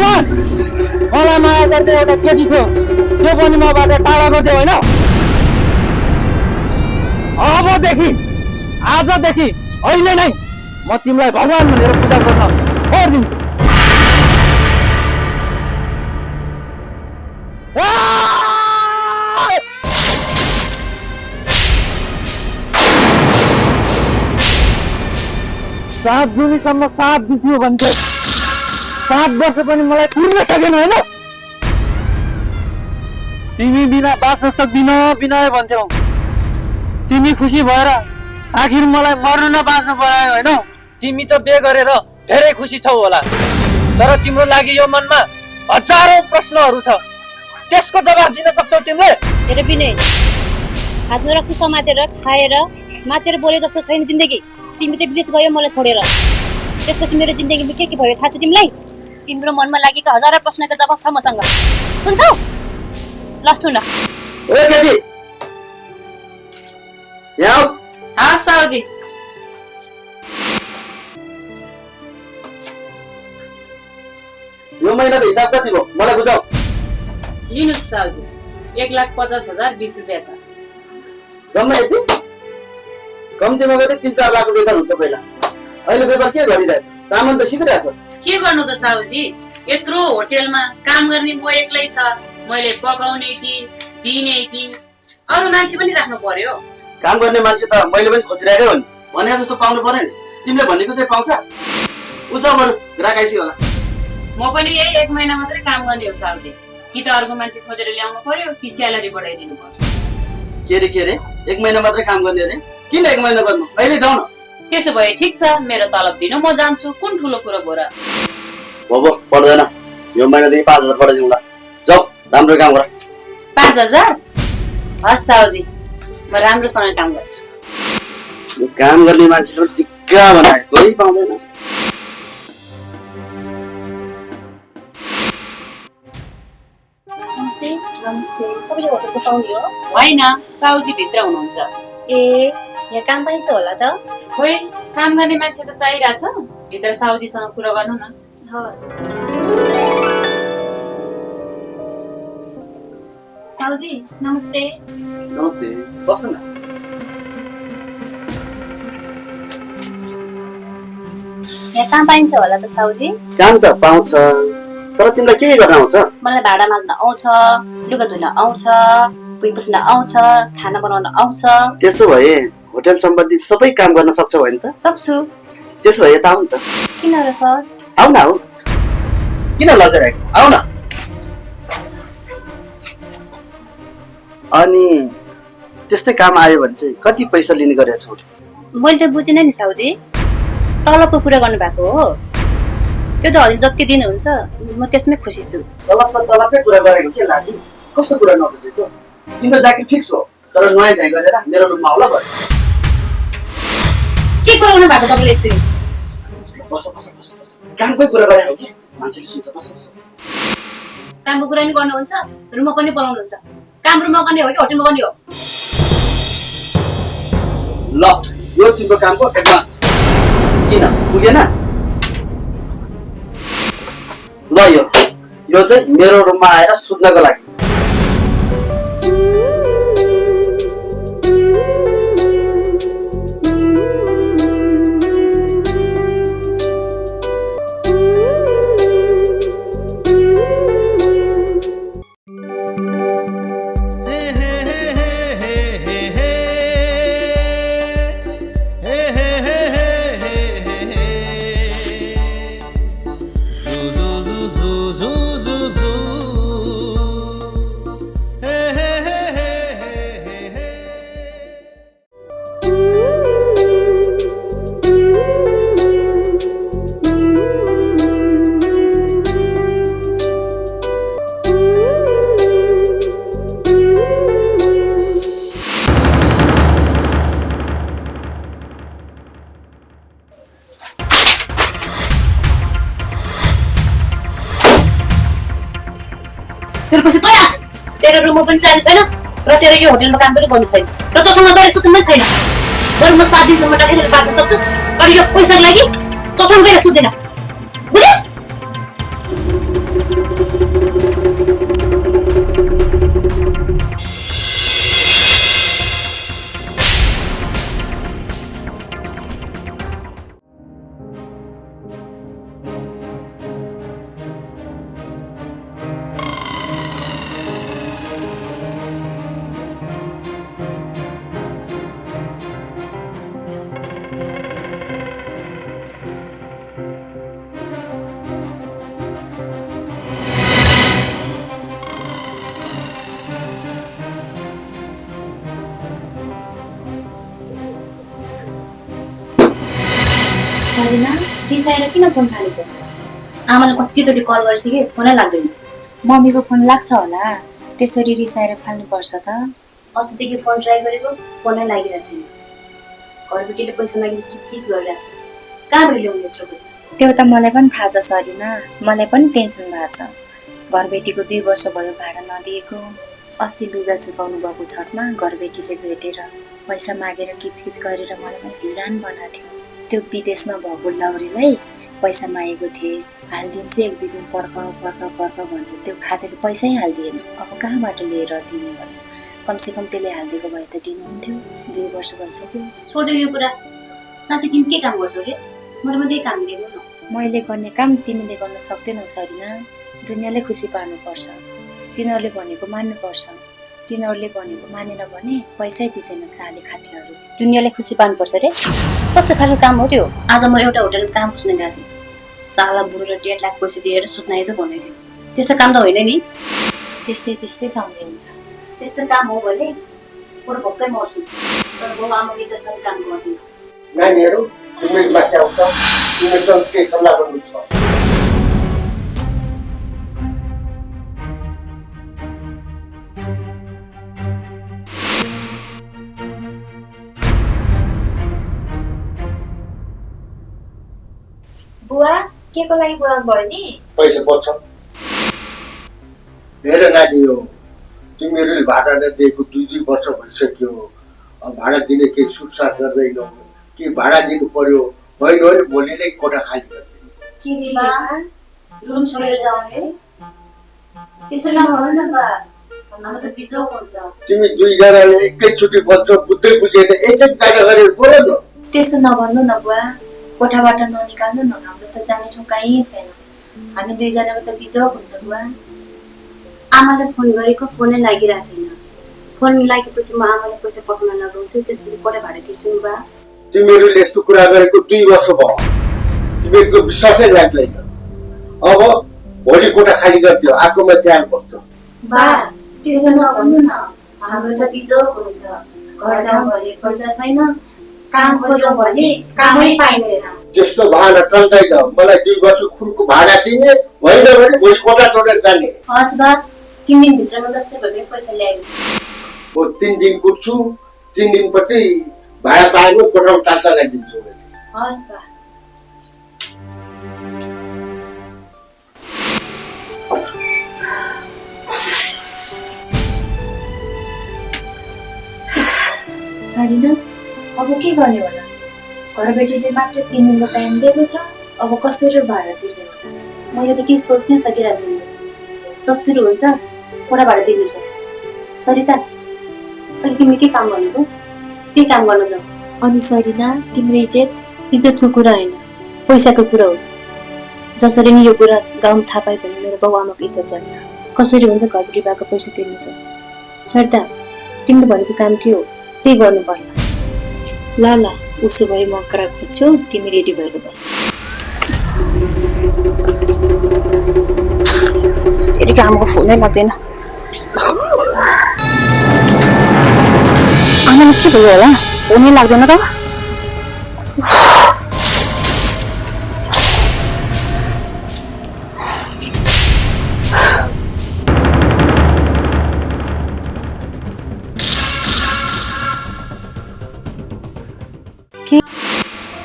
भगवान् मलाई माया गर्ने एउटा केटी थियो त्यो पनि मबाट टाढा गरिदियो होइन आजदेखि अहिले नै म तिमीलाई भगवान् भनेर पूजा गर्न छोडिदिन्छु सात जुनीसम्म साथ दिन्थ्यो भन्थे 7 वर्ष पनि मलाई पुर्न सकेन होइन तिमी बिना बाँच्न सक्दिन बिनय भन्थ्यौ तिमी खुसी भएर आखिर मलाई मर्नु न बाँच्नु परायो होइन तिमी त बे गरेर धेरै खुसी छौ होला तर तिम्रो लागि यो मनमा हजारौं प्रश्नहरू छ त्यसको जवाफ दिन सक्छौ तिमीले हेर विनय हातमा रक्सी समातेर खाएर मातेर बोले जस्तो छैन जिन्दगी तिमी त विदेश गयो मलाई छोडेर त्यसपछि मेरो जिन्दगीमा के भयो थाहा छ तिमीलाई तिम्रो मनमा लागेको हजारौं प्रश्नको जवाफ छ मसँग सुन्छौ ल सुन ए केटी यहाँ हाँ साउजी यो महिनाको हिसाब कति भयो मलाई बुझाऊ लिनुस् साउजी 1,50,020 रुपैयाँ छ जम्मा यति कम्तीमा गरे 3-4 लाख रुपैयाँ हुन्छ पहिला अहिले व्यापार के गरिरहेछ सामान त सिकिरहेछ के गर्नु त साउजी यत्रो होटेलमा काम गर्ने म एक्लै छ मैले पकाउने कि दिने कि अरु मान्छे पनि राख्नु पर्यो काम गर्ने मान्छे त मैले पनि खोजिरहेकै हो नि भने जस्तो पाउनु पर्यो नि तिमीले भनेको चाहिँ पाउँछ उचाबाट ग्राहक होला म पनि यही 1 महिना मात्रै काम गर्ने हो साउजी कि त अर्को मान्छे खोजेर ल्याउनु पर्यो कि स्यालेरी बढाइदिनु पर्छ के रे 1 महिना मात्रै काम गर्ने अरे किन 1 महिना गर्नु अहिले जाऊ न त्यसो भए ठीक छ मेरो तलब दिनु म जान्छु कुन ठुलो कुरा गोरा भो पर्दैन यो महिनादेखि 5,000 बढाइदिउँला जाऊ राम्रो काम गर 5,000 हस् साउजी म राम्रोसँग काम गर्छु काम गर्ने मान्छेले पनि टिक्का बनाए कोही पाउँदैन नमस्ते तपाईले होटलको पाउने हो हैन साउजी भित्र हुनुहुन्छ ए यहाँ काम पनि छ होला त खोइ काम गर्ने मान्छे त चाहिरहेछ भित्र साउजीसँग कुरा गर्नु न हस् साउजी नमस्ते बस्नु न यहाँ काम पाइन्छ होला त साउजी काम त पाउँछ तर तिमीलाई के गर्न आउँछ मलाई भाडा माग्न आउँछ लुगा धुन आउँछ पुइ पुस्न आउँछ खाना बनाउन आउँछ त्यसो भए होटल सम्बन्धित सबै काम गर्न सक्छौ हैन त सक्छु त्यसो भए यता आउनु त किन र सर आउ न किन लजाइरहेको आउ न अनि त्यस्तै काम आयो भने चाहिँ कति पैसा लिने गरेको छौ मैले त बुझिन नि साउजी तलबको कुरा गर्नु भएको हो त्यो त हजुर जति दिनुहुन्छ म त्यसमै खुसी छु तलबकै कुरा गरेको के लाग्यो कस्तो कुरा नबुझेको तिम्रो जागिर फिक्स हो तर नयाँ ध्यान गरेर मेरो रुममा आउला भयो के गराउनु भएको तपाईले यस्तो बस कामकै कुरा गरे हो कि मान्छेले सुन्छ बस कामको कुरा नि गर्नुहुन्छ रुममा पनि बोलाउनुहुन्छ काम रुममा गर्ने हो कि होटलमा गर्ने हो ल यो तिम्रो कामको एडभान्स किन पुगेन ल यो चाहिँ मेरो रुममा आएर सुत्नको लागि तेरो रुममा पनि चाहिन्छ छैन र तेरो यो होटलमा काम पनि गर्नु छैन र तँसँग गएर सुत्नु पनि छैन बरु म 7 दिनसम्म राखेर बाँच्न सक्छु तर यो पैसाको लागि तँसँग गएर सुत्दैन बुझिस् रिसाएर किन फोन फालेको? आमाले कतिचोटि कल गरिसके फोनै लाग्दैन। मम्मीको फोन लाग्छ होला, त्यसरी रिसाएर फाल्नुपर्छ त। अस्तिदेखि फोन ट्राई गरेको फोनै लागिरहेको छैन। घरबेटीले पैसा मागेर किचकिच गरिरहेको छ। कहाँबाट ल्याउने यत्रो पैसा? त्यो त मलाई पनि थाहा छ सरिना, मलाई पनि टेन्सन भएको छ। घरबेटीको 2 वर्ष भयो भाडा नदिएको। अस्ति लुगा सुकाउनु भएको छठमा घरबेटीले भेटेर पैसा मागेर किचकिच गरेर मलाई हैरान बनाएको थियो। त्यो विदेशमा भएको लौरीलाई पैसा मागेको थिएँ, हालिदिन्छु 1-2 दिन पर्ख भन्छ। त्यो खाताले पैसै हालिदिएन। अब कहाँबाट लिएर दिने भन्नु? कमसेकम त्यसले हालिदिएको भए त दिनुहुन्थ्यो। 2 वर्ष भइसक्यो। छोड्दै यो कुरा। साँच्चै तिमी के काम गर्छौ रे? मैले मात्रै काम दिएको न। मैले गर्ने काम तिमीले गर्न सक्दैनौ सरिना। दुनियाँले खुसी पार्नुपर्छ, तिनीहरूले भनेको मान्नुपर्छ। तिनीहरूले भनेको मानेन भने पैसै दिँदैन साले खातीहरू। दुनियाँले खुसी पार्नुपर्छ रे? कस्तो खालको काम हो त्यो? आज म एउटा होटलमा काम खोज्न गएको थिएँ। साला बुढोले 1.5 लाख पैसा दिएर सुत्न आएछ भन्दै थियो। त्यस्तो काम त होइन नि। त्यस्तै सधैँ हुन्छ। त्यस्तो काम हो भने बरु भक्कै मर्छु। तर बाउ आमाले जसलाई काम गर्दैन। नानीहरू तिमीहरू माथि आउँछ, तिमीहरूसँग के सल्लाह गर्नु छ? बुवा के को लागि बोलाउनु भयो नि? पैसा पर्छ। हेर नानी हो, तिमीहरूले भाडा नदिएको 2 वर्ष भइसक्यो। अब भाडा दिने केही सुटसाट गर्दैनौ कि भाडा दिनु पर्यो? होइन भने भोलि नै कोठा खाली गरिदिने। रुम छोडेर जाउने त्यसो नभन न बा। भन्नमा त बिजोग हुन्छ। तिमी 2 जनाले एकैचोटि भन्छौ, बुझ्दै बुझेन एकैजना गरेर बोल न। त्यसो नभन्नु न बुवा, कोठाबाट ननिकाल्नु न। हाम्रो त जाने ठाउँ कहीँ छैन। हामी 2 जनाको त बिजोग हुन्छ बुवा। आमाले फोन गरेको फोनै लागिरहेको छैन। फोन लागेपछि म आमाले पैसा पठाउन लगाउँछु, त्यसपछि कोठा भाडा तिर्छु नि बा। तिमीहरूले यस्तो कुरा गरेको 2 वर्ष भयो, तिमीहरूको विश्वासै लाग्दैन। अब भोलि कोठा खाली गरिदियो, आगोमा त्याग बस्छ। बा त्यसो नभन्नु न, हाम्रो त बिजोग हुन्छ। घर जाउँ भने पैसा छैन, काम खोजौँ भने कामै पाइँदैन। त्यस्तो भाडा चल्दैन। मलाई 2 वर्ष खुरको भाडा दिने, होइन भने भोलि कोठा छोडेर जाने। हस् बा, 3 दिनभित्रमा जस्तै भए पनि पैसा ल्याइदिनु। म 3 दिन कुर्छु, 3 दिनपछि भाडा पाएँ कोठामा ताता लगाइदिन्छु। हस् बा। सरिना अब के गर्ने होला? घरबेटीले मात्र 3 दिनको टाइम दिएको छ, अब कसरी भाडा तिर्ने होला? मैले त के सोच्नै सकिरहेको छैन। जसरी हुन्छ कोठा भाडा तिर्नेछु। सरिता, अहिले तिमीले के काम गर्नुको? त्यही काम गर्न जाऊ। अनि सरिना तिम्रो इज्जतको कुरा होइन, पैसाको कुरा हो। जसरी नि यो कुरा गाउँमा थाहा पायो भने मेरो बाउ आमाको इज्जत जान्छ। कसरी हुन्छ घरबेटी बाको पैसा तिर्नु छ? सरिता, तिमीले भनेको काम के हो त्यही गर्नु पर्ला। ल उसो भए म कुरा खोज्छु, तिमी रेडी भएर बस। फेरि कामको फोनै लाग्दैन। आमाले के भयो होला? फोनै लाग्दैन त।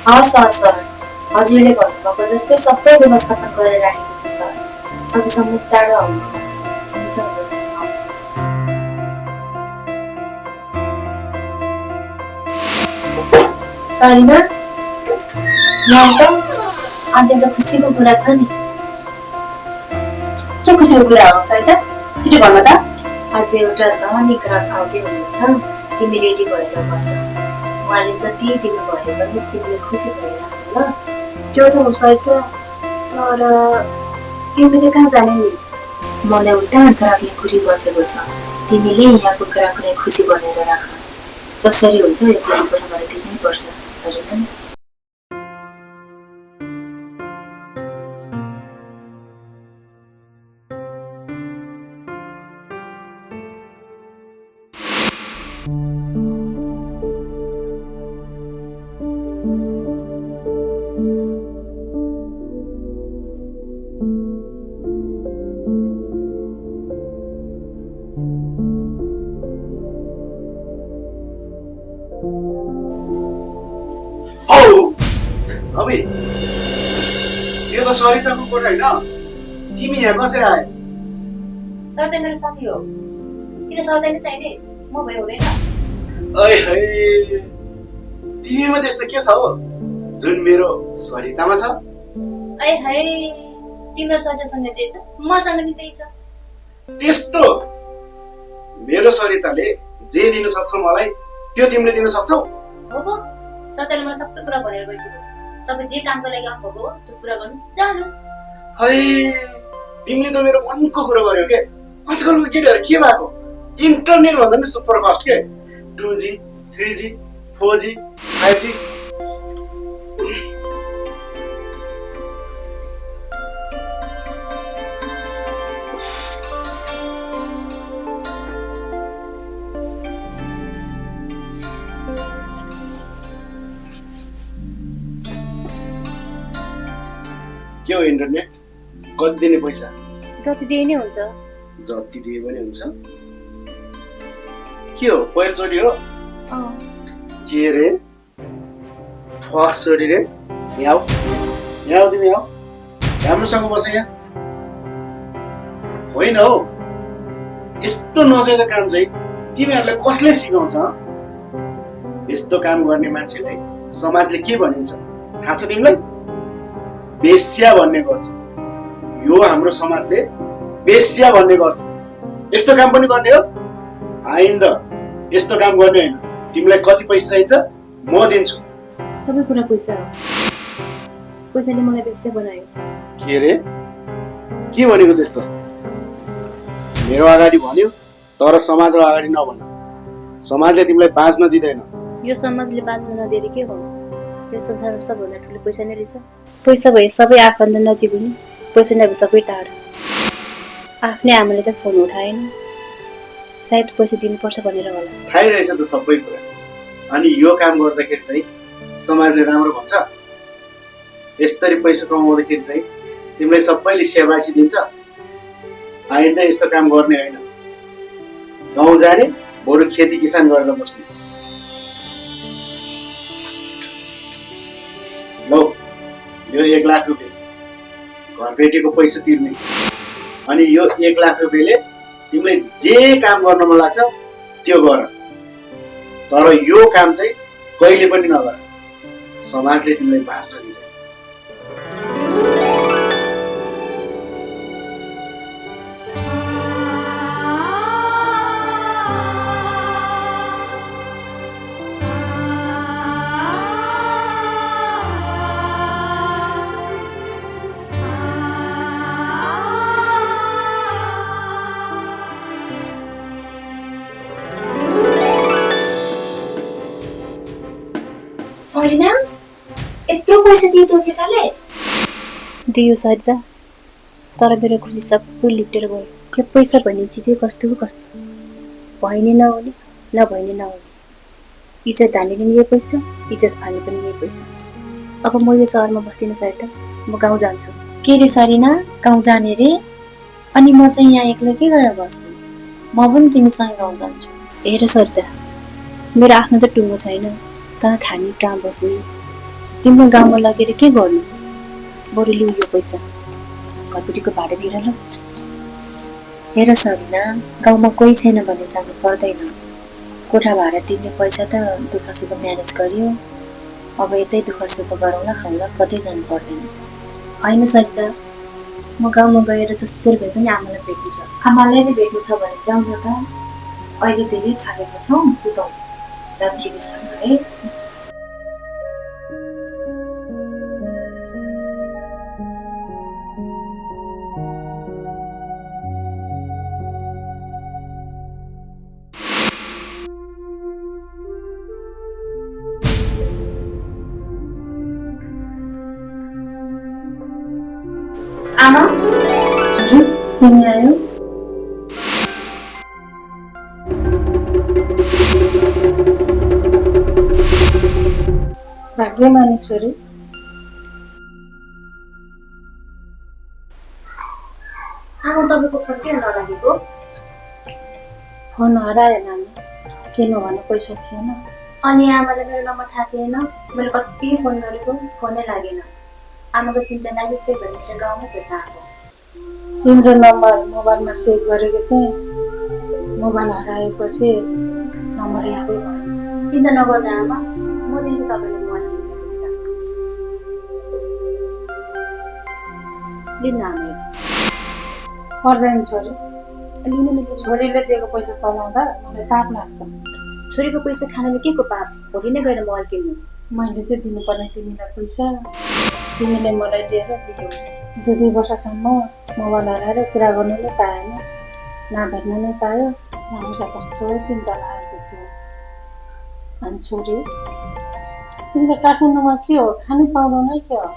हस् सर, हजुरले भन्नुभएको जस्तै सबै व्यवस्थापन गरेर राखेको छु सर। सकेसम्म चाँडो आउनु हुन्छ सर। हस् सरिना, यहाँ त आज एउटा खुसीको कुरा छ नि। के खुसीको कुरा हो सरिता? छिटो भन्नु त। आज एउटा धनी ग्राहक आउँदै हुनुहुन्छ, तिमी रेडी भएर बस। उहाँले जति दिनुभयो भने तिमीले खुसी भइराख्नु ल। त्यो त हो सरिता, तर तिमीले चाहिँ कहाँ जाने नि? मलाई उल्टा ग्राहकले खुसी बसेको छ। तिमीले यहाँको ग्राहकलाई खुसी बनाएर राख। जसरी हुन्छ यसरी कुरा गरेर दिनै पर्छ सरिना। यो त सरिताको कोठा होइन। तिमी यहाँ कसरी आयो? सर चाहिँ मेरो साथी हो। किन सरलाई नै चाहिने? म भए हुँदैन। ऐ है, तिमीमा त्यस्तो के छ हो जुन मेरो सरितामा छ? ऐ है, तिम्रो सरितासँग जे छ मसँग नि त्यही छ। त्यस्तो मेरो सरिताले जे दिन सक्छ मलाई त्यो तिमीले दिन सक्छौ? हो पो, सरले मलाई सबै कुरा भनेर गइसक्यो। तपाईँ जे कामको लागि आउनुभएको हो त्यो पुरा गर्नु जानु। है, तिमीले त मेरो मनको कुरा गर्यो के? आजकलको केटीहरू के भएको? इन्टरनेट भन्दा पनि सुपर फास्ट के? 2G, 3G, 4G, 5G। के हो इन्टरनेट? कति दिने पैसा? जति दिए नै हुन्छ। जति दिए पनि हुन्छ? के हो पहिलोचोटि हो? के रे फर्स्ट चोटि रे? यहाँ तिमी आऊ, राम्रोसँग बस यहाँ। होइन हौ, यस्तो नचाहिँदो काम चाहिँ तिमीहरूलाई कसले सिकाउँछ? यस्तो काम गर्ने मान्छेलाई समाजले के भनिन्छ थाहा छ तिमीलाई? बेश्या भन्ने गर्छ। यो हाम्रो समाजले बेश्या भन्ने गर्छ। यस्तो काम पनि गर्ने हो? आइन्दा यस्तो काम गर्ने होइन। तिमीलाई कति पैसा चाहिन्छ म दिन्छु। सबै कुरा पैसा हो। पैसाले मलाई बेश्या बनायो। के रे? के भनेको त्यस्तो? मेरो अगाडि भन्यो तर समाजको अगाडि नभन। समाजले तिमीलाई बाँच्न दिँदैन। यो समाजले बाँच्न नदिएर के हो? यो संसारमा सबभन्दा ठुलो पैसा नै रहेछ। पैसा भए सबै आफन्त नजिक हुने, पैसा नभए सबै टाढा। आफ्नै आमाले त फोन उठाएन, सायद पैसा दिनुपर्छ भनेर होला। थाहै रहेछ त सबै कुरा। अनि यो काम गर्दाखेरि चाहिँ समाजले राम्रो भन्छ? यसरी पैसा कमाउँदाखेरि चाहिँ तिमीलाई सबैले सेवासी दिन्छ? आइन्दा यस्तो काम गर्ने होइन। गाउँ जाने, बरु खेती किसान गरेर बस्ने। लौ, यो 1 लाख रुपियाँ घरबेटीको पैसा तिर्ने। अनि यो 1 लाख रुपियाँले तिमीलाई जे काम गर्न मन लाग्छ त्यो गर। तर यो काम चाहिँ कहिले पनि नगर। समाजले तिमीलाई बाँच्न दिँदैन। सरिना, यत्रो पैसा दियो त केटाले? दियो सरिता, तर मेरो खुसी सबै लुटेर गयो। यो पैसा भन्ने चिजै कस्तो कस्तो, भइने नहुने, नभइने नहुने। इज्जत हान्ने पनि यही पैसा, इज्जत फाल्ने पनि यही पैसा। अब म यो सहरमा बस्दिनँ सरिता, म गाउँ जान्छु। के रे सरिना, गाउँ जाने रे? अनि म चाहिँ यहाँ एक्लै के गरेर बस्नु? म पनि तिमीसँग गाउँ जान्छु। हेर सरिता, मेरो आफ्नो त टुङ्गो छैन। कहाँ खाने, कहाँ बस्ने? तिम्रो गाउँमा लगेर के गर्नु? बरु लिऊ यो पैसा, घरबेटीको भाडा दिएर ल। हेर सरिना, गाउँमा कोही छैन भने जानु पर्दैन। कोठा भाडा तिर्ने पैसा त दुःख सुख म्यानेज गरियो। अब यतै दुःख सुख गरौँला खाउँला, कतै जानु पर्दैन। होइन सरिता, म गाउँमा गएर जसरी भए पनि आमालाई भेट्नु छ। आमालाई नै भेट्नु छ भने जाउँ न त। अहिले धेरै थालेको छौँ, सुतौँ। राति बिसँग है। आमा, तिमी आयो? भाग्यमानी छोरी। आमा, तपाईँको फोन किन नलागेको? फोन हरायो नानी, किन भने पैसा थिएन। अनि आमालाई मेरो नम्बर थाहा थिएन। मैले कति फोन गरेको, फोनै लागेन। आमाको चिन्ता लाग्यो त्यही भएर मेरो गाउँमै भेट्न आएको। तिम्रो नम्बर मोबाइलमा सेभ गरेको थिएँ, मोबाइल हराएपछि नम्बर यादै भयो। चिन्ता नगर्नु आमा, म दिन्छु तपाईँले मोबाइल किनेर पैसा। लिनु आमा, पर्दैन छोरी, लिनु मिल्छ। छोरीले दिएको पैसा चलाउँदा मलाई पाप लाग्छ। छोरीको पैसा खानाले के को पाप, भोलि नै गएर मोबाइल किन्नु। मैले चाहिँ दिनुपर्ने तिमीलाई पैसा, तिमीले मलाई दिएर दियौ। 2 वर्षसम्म मोबाइल हराएर कुरा गर्नु नै पाएन, नभेट्न नै पायो। मलाई कस्तो चिन्ता लागेको थियो। अनि छोरी, तिमीले काठमाडौँमा के हो, खानु पाउँदैनै के हो,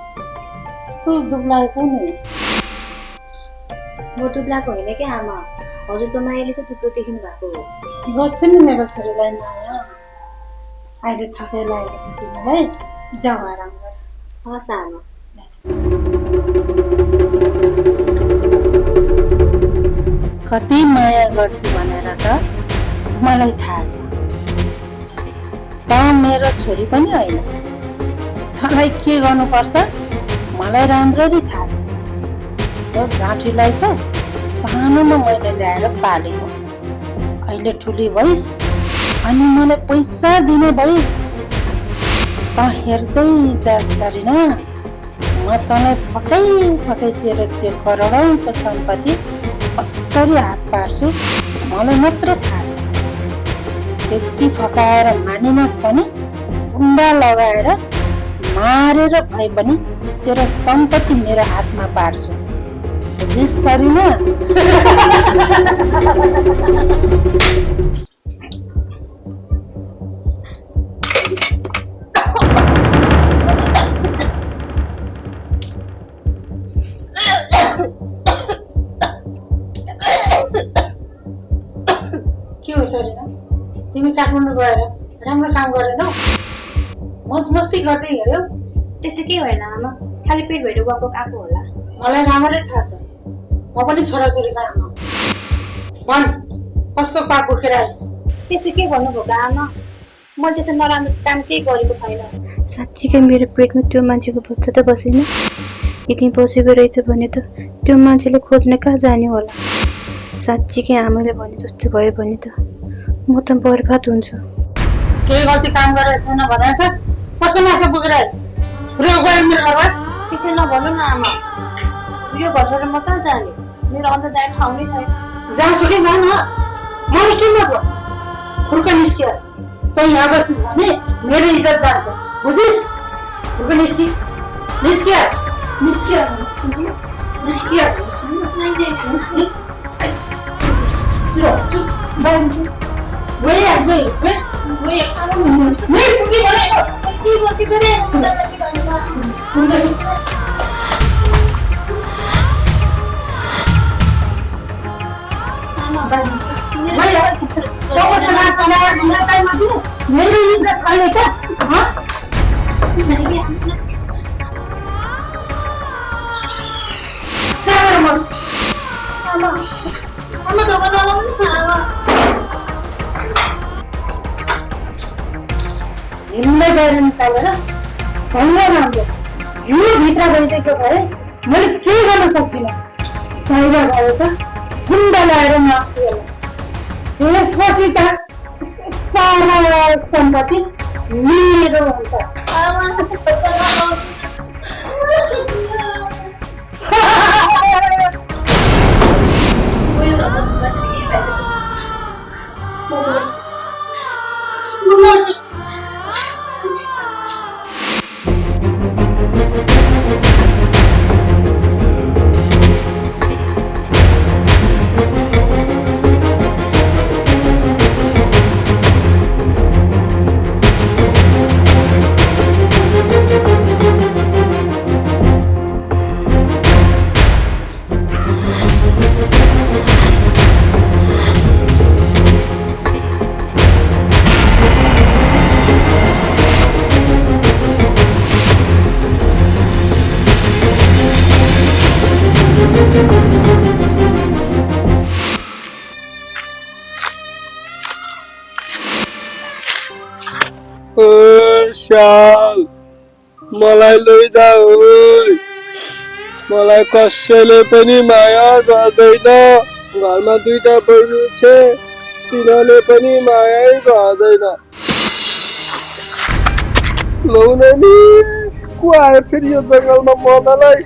कस्तो दुःख लागेछौ नि। म दुब्लाको होइन क्या आमा, हजुरको मायाले चाहिँ थुप्रो देख्नु भएको हो। गर्छु नि मेरो छोरीलाई माया। अहिले थकै लागेको छ तिमीलाई, जाऊ आराम गर। हस् आमा। कति माया गर्छु भनेर त मलाई थाहा छ। त मेरो छोरी पनि होइन, तँलाई के गर्नुपर्छ मलाई राम्ररी थाहा छ। र जाँठीलाई त सानोमा मैले ल्याएर पालेको, अहिले ठुली भइस् अनि मलाई पैसा दिने भइस्। त हेर्दै जा सरिना, म तँलाई फटै फटै तेरो त्यो करोडौँको सम्पत्ति कसरी हात पार्छु मलाई मात्र थाहा छ। त्यति फकाएर मानिनस् भने गुन्डा लगाएर मारेर भए पनि तेरो सम्पत्ति मेरो हातमा पार्छु, बुझिस् सरिना? के हो सरिना, तिमी काठमाडौँ गएर राम्रो काम गरेनौ, मज मस्ती गर्दै हिँड्यौ? त्यस्तो केही होइन आमा, खालि पेट भएर गएको आएको होला। मलाई राम्ररी थाहा छ, म पनि छोराछोरीको आमा। भन, कसको पाप बोकेर आइस्? त्यस्तो के भन्नुभएको आमा, मैले त्यस्तो नराम्रो काम केही गरेको छैन। साँच्चीकै मेरो पेटमा त्यो मान्छेको बच्चा त बसेन। यदि बसेको रहेछ भने त त्यो मान्छेले खोज्न कहाँ जाने होला। साँच्चीकै आमाले भने जस्तो भयो भने त म त बर्बाद हुन्छु। केही गल्ती काम गरेर छैन भनेछ, कसको नासा बोकेर आइस्? पुरा गएर मेरो घरमा त्यसै नभन्नु न आमा, यो घर छोडेर म कहाँ जाने, मेरो अन्त जाने ठाउँ नै छैन। जहाँसुकै जा न, मैले के गर्नु? खुर्क निस्कियो, त यहाँ बसिस् भने मेरो इज्जत जान्छ, बुझिस्? खुर्क निस्कि, निस्कियो, निस्कियो, निस्कियो, मेरो इज्जत खाने क्या? हिँड्दै गएर निकालेर भन्न राम्रो, यो भित्र गइदिएको भए मैले केही गर्न सक्दिनँ। बाहिर गयो त गुन्डा लगाएर मार्छु होला, त्यसपछि त सारा सम्पत्ति मेरो हुन्छ। श्याल मलाई लैजाऊ। मलाई कसैले पनि माया गर्दैन। घरमा दुईटा बहिनी छे, तिनीहरूले पनि मायै गर्दैन। लौन नि को आयो फेरि यो जङ्गलमा मर्नलाई?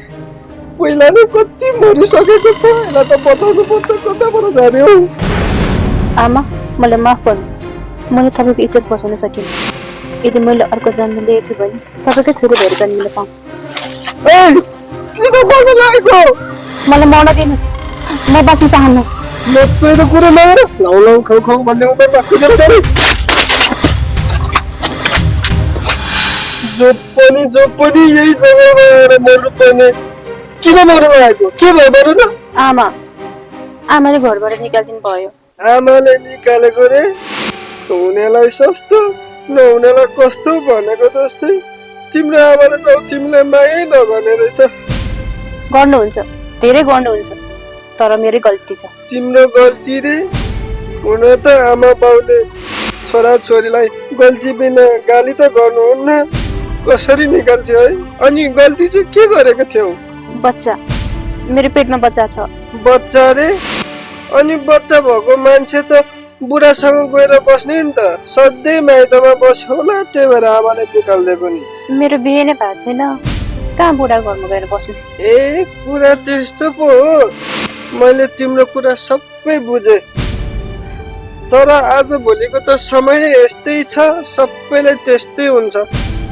पहिला नै कति मरिसकेको छ, यसलाई त बताउनु पर्छ कताबाट जाने हौ। आमा मलाई माफ गर्नु, मैले तपाईँको इज्जत बचाउन सकिनँ। यदि मैले अर्को जन्म लिएको छु भने तपाईँकै छोरी भएर जन्मिन पाऊँ। किन मर्न लागेको? मलाई मर्न दिनुहोस्, म बाँच्न चाहन्न। नचाहिँदो कुरो नगर। लौ लौ खाउ खाउ भन्ने उमेरमा पुगेर जो पनि यही जग्गामा आएर मर्नु पर्ने। किन मर्न लागेको? के भयो भन्नु त? आमाले घरबाट निकालिदिनु भयो। आमाले निकालेको रे? हुनेलाई सस्तो नहुनेलाई कस्तो भनेको जस्तै। तिम्रो आमाले त तिमीलाई मायै नगर्ने रहेछ। गर्नुहुन्छ, धेरै गर्नुहुन्छ, तर मेरै गल्ती छ। तिम्रो गल्ती रे? हुन त आमा बाउले छोरा छोरीलाई गल्ती बिना गाली त गर्नुहुन्न। कसरी निकाल्थ्यो है? अनि गल्ती चाहिँ के गरेको थियौ? बच्चा, मेरो पेटमा बच्चा छ। बच्चा रे? अनि बच्चा भएको मान्छे त बुढासँग गएर बस्ने नि त। सधैँ माइतमा बस्यो होला, त्यही भएर आमाले निकालिदिएको नि। मेरो बिहे नै भएको छैन, कहाँ बुढा घरमा गएर बस्नु? ए कुरा त्यस्तो पो हो। मैले तिम्रो कुरा सबै बुझेँ, तर आज भोलिको त समय यस्तै छ, सबैलाई त्यस्तै हुन्छ।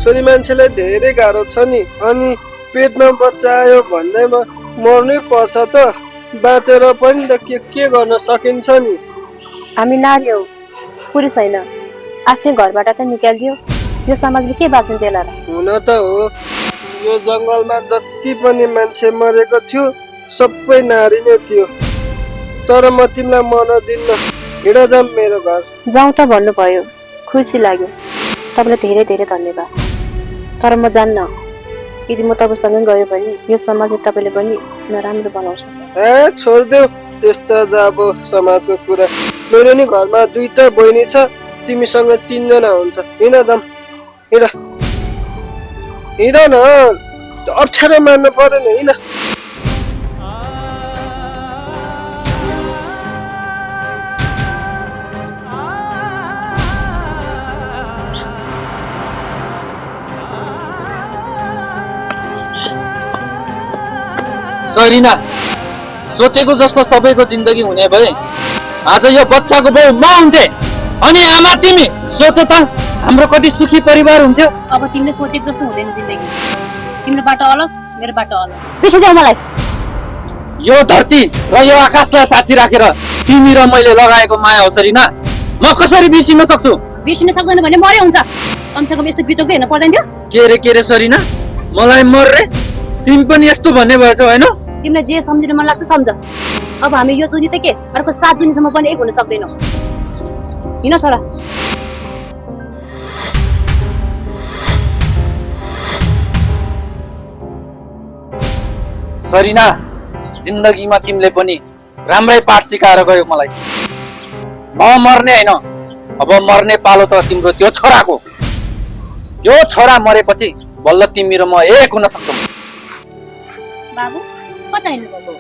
छोरी मान्छेलाई धेरै गाह्रो छ नि। अनि पेटमा बच्चा आयो भन्दैमा मर्नै पर्छ त? बाँचेर पनि त के गर्न सकिन्छ नि। हामी नारी हौ, पुरुष होइन। आफ्नै घरबाट त निकालिदियो, यो समाजले के बाँच्नु देला र? हुन त हो, यो जङ्गलमा जति पनि मान्छे मरेको थियो सबै नारी नै थियो। तर म तिमीलाई मर्न दिन्न। हिँड जाऊँ मेरो घर। जाउँ त भन्नुभयो, खुसी लाग्यो। तपाईँलाई धेरै धेरै धन्यवाद। तर म जान्न, यदि म तपाईँसँगै गयो भने यो समाजले तपाईँले पनि नराम्रो बनाउँछ। छोडिदेऊ त्यस्तो जाब समाजको कुरा। मेरो नि घरमा दुईटा बहिनी छ, तिमीसँग 3 जना हुन्छ। हिँड जाऊँ, हिँड हिँड न, अप्ठ्यारो मान्नु परेन। हिँड। सरिना, सोचेको जस्तो सबैको जिन्दगी हुने भए आज यो बच्चाको बाउ म हुन्थे। अनि आमा तिमी सोच त, हाम्रो कति सुखी परिवार हुन्थ्यो। अब तिमीले सोचेको जस्तो हुँदैन जिन्दगी। तिम्रो बाटो अलग, मेरो बाटो अलग। बिर्सिदेऊ मलाई। यो धरती र यो आकाशलाई साक्षी राखेर तिमी र मैले लगाएको माया हो सरिना, म कसरी बिर्सिन सक्छु? बिर्सिन सक्दैन भने मरे हुन्छ। कमसेकम यस्तो बिचोक्दै हेर्नु पर्दैन थियो। के रे सरिना, मलाई मर रे? तिमी पनि यस्तो भन्ने भएछौ होइन? तिमीलाई जे सम्झिनु मन लाग्छ सम्झ। अब हामी यो जुनी त के अर्को 7 जुनीसम्म पनि एक हुन सक्दैनौ। हिँड छोरा। सरिना, जिन्दगीमा तिमीले पनि राम्रै पाठ सिकाएर गयो मलाई। म मर्ने होइन, अब मर्ने पालो त तिम्रो त्यो छोराको। यो छोरा मरेपछि बल्ल तिमी र म एक हुन सक्छौँ। बाबु कता हिँड्नु भएको?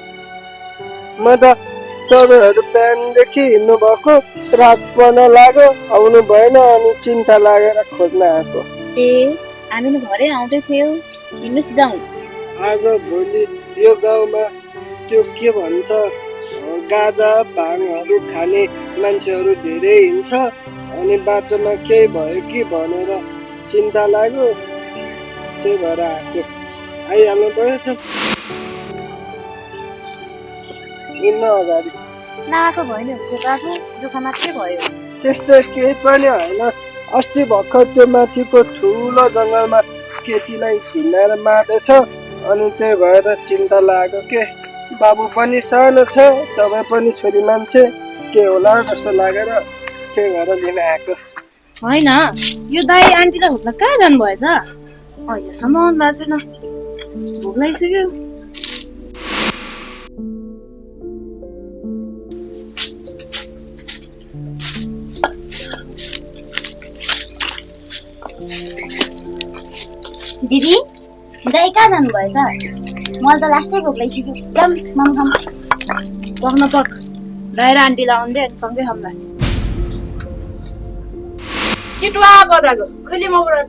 म त तपाईँहरू बिहानदेखि हिँड्नु भएको, रात पर्न लाग्यो, आउनु भएन। अनि चिन्ता लागेर खोज्न आएको। ए हामी नि घरै आउँदै थियौ, हिँड्नुस् जाउँ। आज भोलि यो गाउँमा त्यो के भन्छ गाजा भाङहरू खाने मान्छेहरू धेरै हिँड्छ। अनि बाटोमा केही भयो कि भनेर चिन्ता लाग्यो, त्यही भएर आएको। आइहाल्नु भयो त हिँड्न अगाडि। नआएको भयो नि हुन्छ बाबु, दुःख मात्रै भयो। त्यस्तै केही पनि होइन। अस्ति भर्खर त्यो माथिको ठुलो जङ्गलमा केटीलाई हिँडेर मारेछ। अनि त्यही भएर चिन्ता लाग्यो के। बाबु पनि सानो छ, तपाईँ पनि छोरी मान्छे, के होला जस्तो लागेर त्यही भएर लिन आएको। होइन, यो दाई आन्टीलाई खोज्न कहाँ जानुभएछ? अहिलेसम्म आउनु भएको छैन। भोक लागिसक्यो। दिदी, दाई कहाँ जानुभएछ? मलाई त लास्टै भोक लागिसक्यो जाम मोमो खाऊँ पक्न पक दाइ र आन्टीलाई आउँदै अनि सँगै खाउँला किटुवा पराको खोली म बरा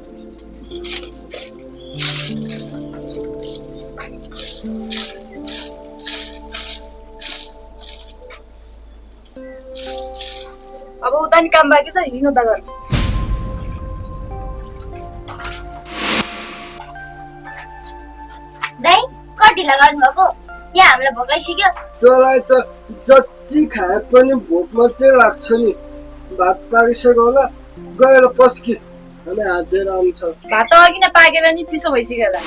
अब उता नि काम बाँकी छ हिँड्नु त गर्नु दाइ कति लगाउनु भएको यहाँ हामीलाई भोक लागिसक्यो तँलाई त जति खाए पनि भोक मात्रै लाग्छ नि भात पाकिसक्यो होला गएर पस्कि हामी हातेर आउँछ भात त अघि नै पाकेर नि चिसो भइसक्यो होला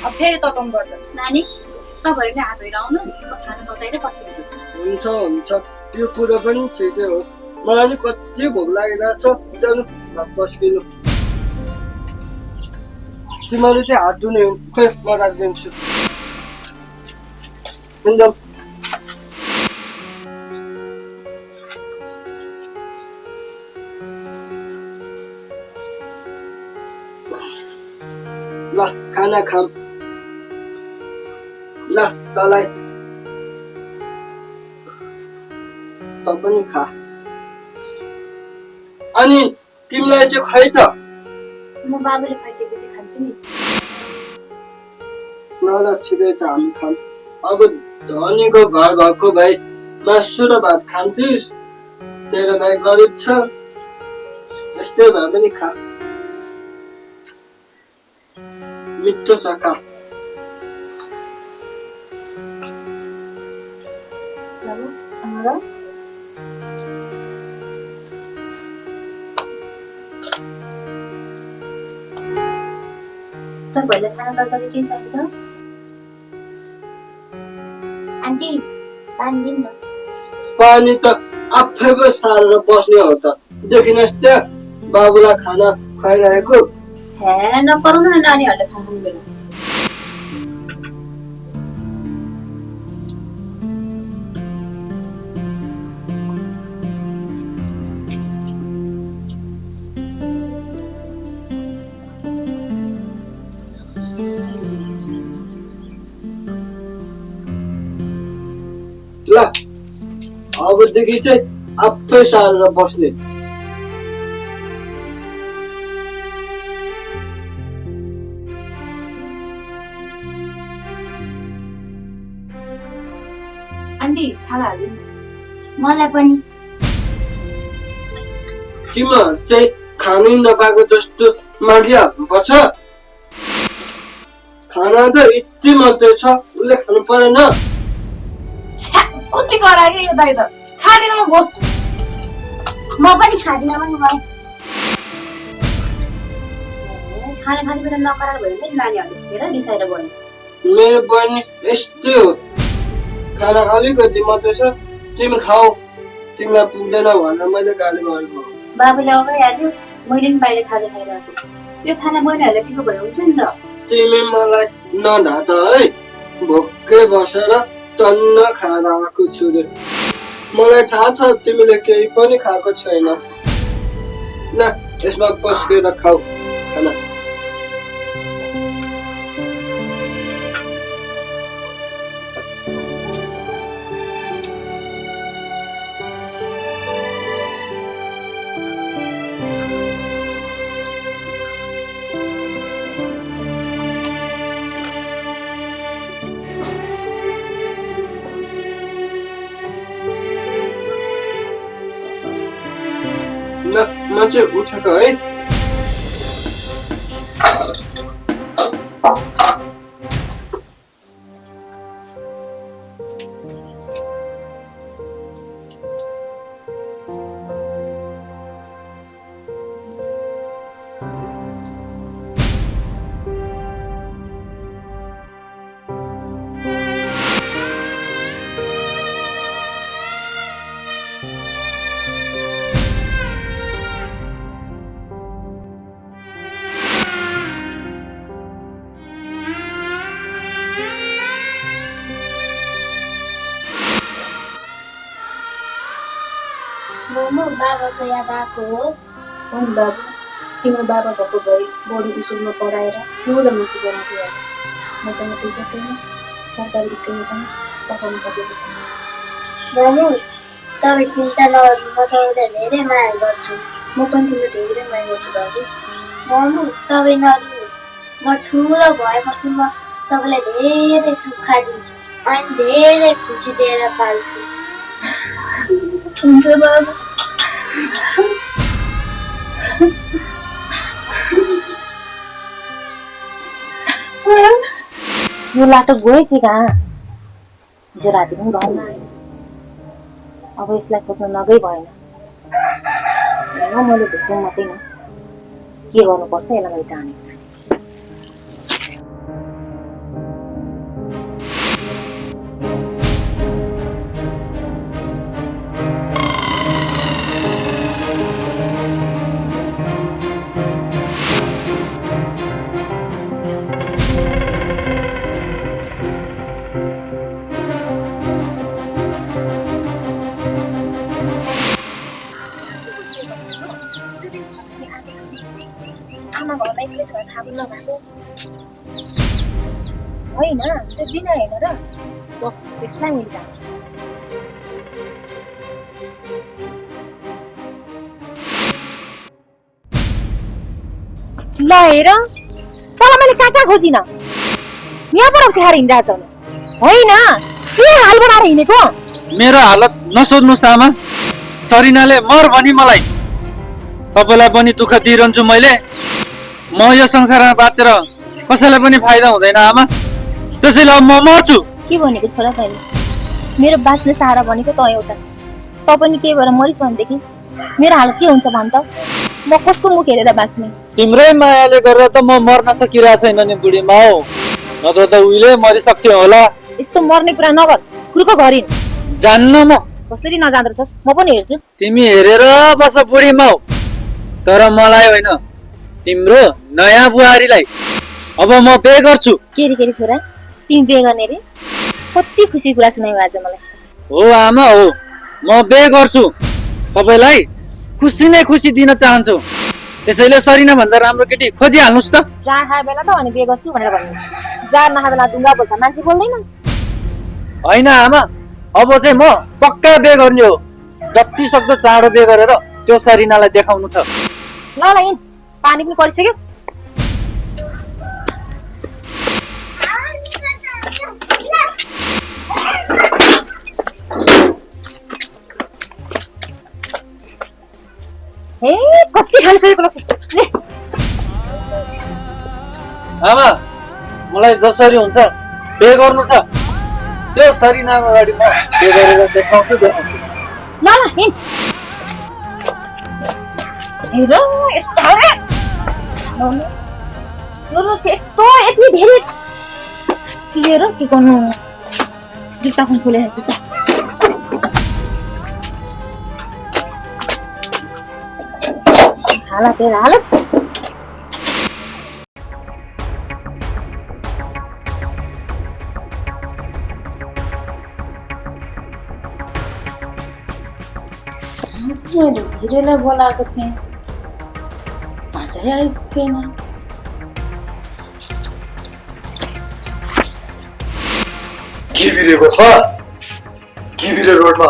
अब फेरि तताउनु पर्छ नानी तपाईँहरू नै हात धोएर आउनु म खाना तताएर पस्किन्छु हुन्छ यो कुरो पनि ठिकै हो मलाई नि कति भोक लागिरहेको छ जानु भात पस्किनु तिमीहरू चाहिँ हात धुने हो खोइ म राखिदिन्छु हुन्छ ल खाना खाऊ ल तँलाई तँ पनि खा अनि तिमीलाई चाहिँ खै त म बाबुले खाइसकेपछि खान्छु नि ल ठिकै छ हामी खाऊँ अब धनीको घर भएको भाइ मासु र भात खान्थिस् तेरो दाइ गरिब छ यस्तै भए पनि खा मिठो छ खा तपाईँहरूले खाना तरकारी के चाहिन्छ आन्टी पानी दिनु न पानी त आफै पो सारेर बस्ने हो त देखिनस् त्यहाँ बाबुलाई खाना खुवाइरहेको हे नपराउनु न नानीहरूले खाना खानु बेला ल अबदेखि चाहिँ आफै सारेर बस्ने आन्टी खाना हालिदिनु मलाई पनि तिमीहरू चाहिँ खानै नपाएको जस्तो मागिहाल्नुपर्छ खाना त यति मात्रै छ उसले खानु परेन छ्या कति करायो यो दाइ त खाँदिन म भोक म पनि खाँदिनँ भन्नु भयो खाना खाने बेला नकरार भयो नि नानीहरूले हेर रिसाएर गयो मेरो बहिनी यस्तै हो खाना अलिकति मात्रै छ तिमी खाऊ तिमीलाई पुग्दैन भनेर मैले गाली गरेको हो बाबुले अगाइहाल्यो मैले पनि बाहिर खाजा खाइरहेको यो खाना बहिनीहरूलाई दिएको भए हुन्थ्यो नि त तिमी मलाई नढा त है भोकै बसेर तन्न खाएर आएको छु रे मलाई थाहा छ तिमीले केही पनि खाएको छैन ल यसमा पस्केर खाऊ खाना ल म चाहिँ उठेको है मोमो बाबाको याद आएको हो नि बाबु तिम्रो बाबा भएको भए बोर्डिङ स्कुलमा पढाएर ठुलो मान्छे बनाएको याद मसँग पैसा छैन सरकारी स्कुलमा पनि पठाउनु सकेको छैन। मामु तपाईँ चिन्ता नगर्नु, म तपाईँलाई धेरै माया गर्छु। म पनि तिमीलाई धेरै माया गर्छु दाजु। मामु तपाईँ नरिनु, म ठुलो भएपछि म तपाईँलाई धेरै सुख दिन्छु अनि धेरै खुसी दिएर पाल्छु। हुन्छ बाबु। यो लाटो गएछ कहाँ? हिजो राति पनि घरमा आयो। अब यसलाई खोज्न नगई भएन। मैले भेट्नु मात्रै न, के गर्नुपर्छ यसलाई मैले जानेको छु। आमा घरमा एक्लै छ थाहा पनि नभएको होइन, त्यो दिन होइन र त्यसलाई मैले जानेको छु। ल हेर तल मैले कहाँ कहाँ खोजिन, यहाँ पर सिखाएर हिँडिरहेछ होइन, के हाल बनाएर हिँडेको? मेरो हालत नसोध्नुहोस् आमा। सरिनाले मर भनी मलाई। तपाईँलाई पनि दुःख दिइरहन्छु मैले। म यो संसारमा बाँचेर कसैलाई पनि फाइदा हुँदैन आमा, त्यसैले अब म मर्छु। के भनेको छोरा तैँले? मेरो बाँच्ने सहारा भनेको त एउटा। त पनि के भएर मरिस् भनेदेखि मेरो हालत के हुन्छ भन् त? म कसको मुख हेरेर बाँच्ने? तिम्रै मायाले गर्दा त म मर्न सकिरहेको छैन नि बुढीमा हो, नत्र त उहिले मरिसक्थ्यो होला। यस्तो मर्ने कुरा नगर, कुर्को घरिन। जान्न म। कसरी नजाँदो रहेछस्, म पनि हेर्छु। तिमी हेरेर बस बुढीमा हो, तर मलाई होइन, तिम्रो नयाँ बुहारीलाई। अब म बे गर्छु। के रे छोरा, तिमी बे गर्ने रे? कति खुसी कुरा सुनायो आज मलाई। हो आमा हो, म बे गर्छु। तपाईँलाई खुसी नै खुसी दिन चाहन्छु, त्यसैले सरिना भन्दा राम्रो केटी खोजिहाल्नुहोस् त। जहाँ खाए बेला त अनि बिहे गर्छु भनेर भन्नु, जहाँ नखाए बेला ढुङ्गा बोल्छ, मान्छे बोल्दैन। होइन आमा, अब चाहिँ म पक्का बे गर्ने हो। जति सक्दो चाँडो बे गरेर त्यो सरिनालाई देखाउनु छ। ल हिँड, पानी पनि परिसक्यो। ए कति खाइसकेको ल। आमा मलाई जसरी हुन्छ बे गर्नु छ, त्यो सरिना अगाडि म बे गरेर देखाउँछु। ल हिँड। हेर यस्तो यस्तो यति धेरै लिएर के गर्नु, जुत्ता खुन खोलेर जुत्ता। हालत हेर हालत। मैले भिरेलाई बोलाएको थिएँ, अझै आइपुगेन। के बिरेको छ? के बिरे रोडमा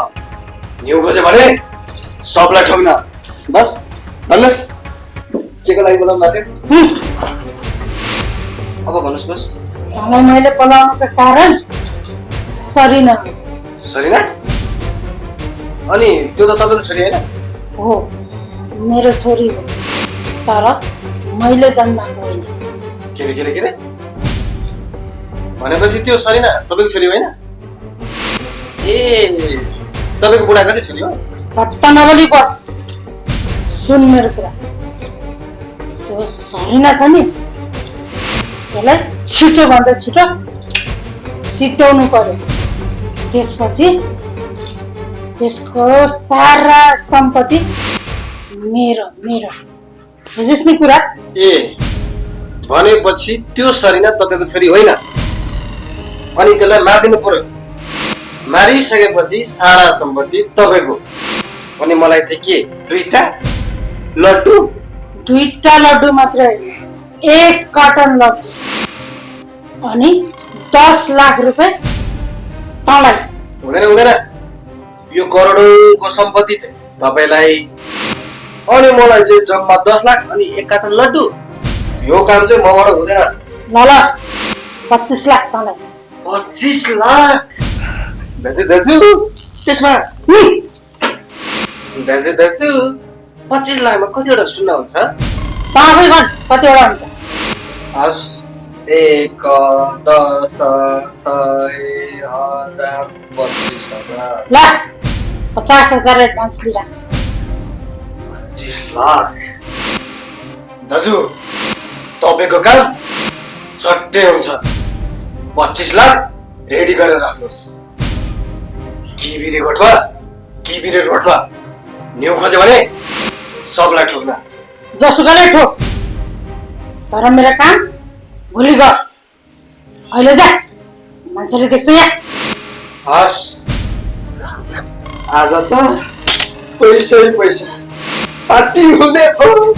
न्यु खोज्यो भने सबलाई ठोक्न। बस भन्नुहोस् के को लागि बोलाउनु भएको थियो? अब भन्नुहोस् बस। तँलाई मैले बोलाउनुको कारण सरिना। सरिना? अनि त्यो त तपाईँको छोरी होइन? हो, मेरो छोरी हो, तर मैले जन्माएको होइन। के रे भनेपछि त्यो सरिना तपाईँको छोरी होइन? ए तपाईँको बुढाको चाहिँ छोरी हो? पट्ट नबोली बस, सुन मेरो कुरा। त्यो सरिना छ नि, त्यसलाई छिटो भन्दा छिटो सिद्ध्याउनु पर्यो। त्यसपछि त्यसको सारा सम्पत्ति मेरो मेरो बुझिस् नि कुरा? ए भनेपछि त्यो सरिना तपाईँको छोरी होइन, अनि त्यसलाई मारिदिनु पर्यो। मारिसकेपछि सारा सम्पत्ति तपाईँको। अनि मलाई चाहिँ के, दुईटा लड्डु? दुईटा लड्डु मात्रै, एक कार्टन लड्डु अनि 10 लाख रुपियाँ तँलाई। हुँदैन हुँदैन, यो करोडौँको सम्पत्ति चाहिँ तपाईँलाई, अनि मलाई चाहिँ जम्मा 10 लाख अनि 1 कार्टन लड्डु। यो काम चाहिँ मबाट हुँदैन। ल ल 25 लाख तँलाई। 25 लाख? दाजु त्यसमा दाजु 25 लाखमा कतिवटा शून्य हुन्छ? आफै गण कतिवटा हुन्छ? हस्, 1 10 100 1000 25,000। ल 50,000 एडभान्स लिएर। 25 लाख दाजु, तपाईँको काम चट्टै हुन्छ। 25 लाख रेडी गरेर राख्नुहोस्। किबिरे रोडमा न्यु खोज्यो भने सबलाई ठोक्न। जसुकैले ठोक, तर मेरो काम भोलि गर। अहिले जा, मान्छेले देख्छ यहाँ। हस्, आज त पैसै पैसा पार्टी हुने भयो।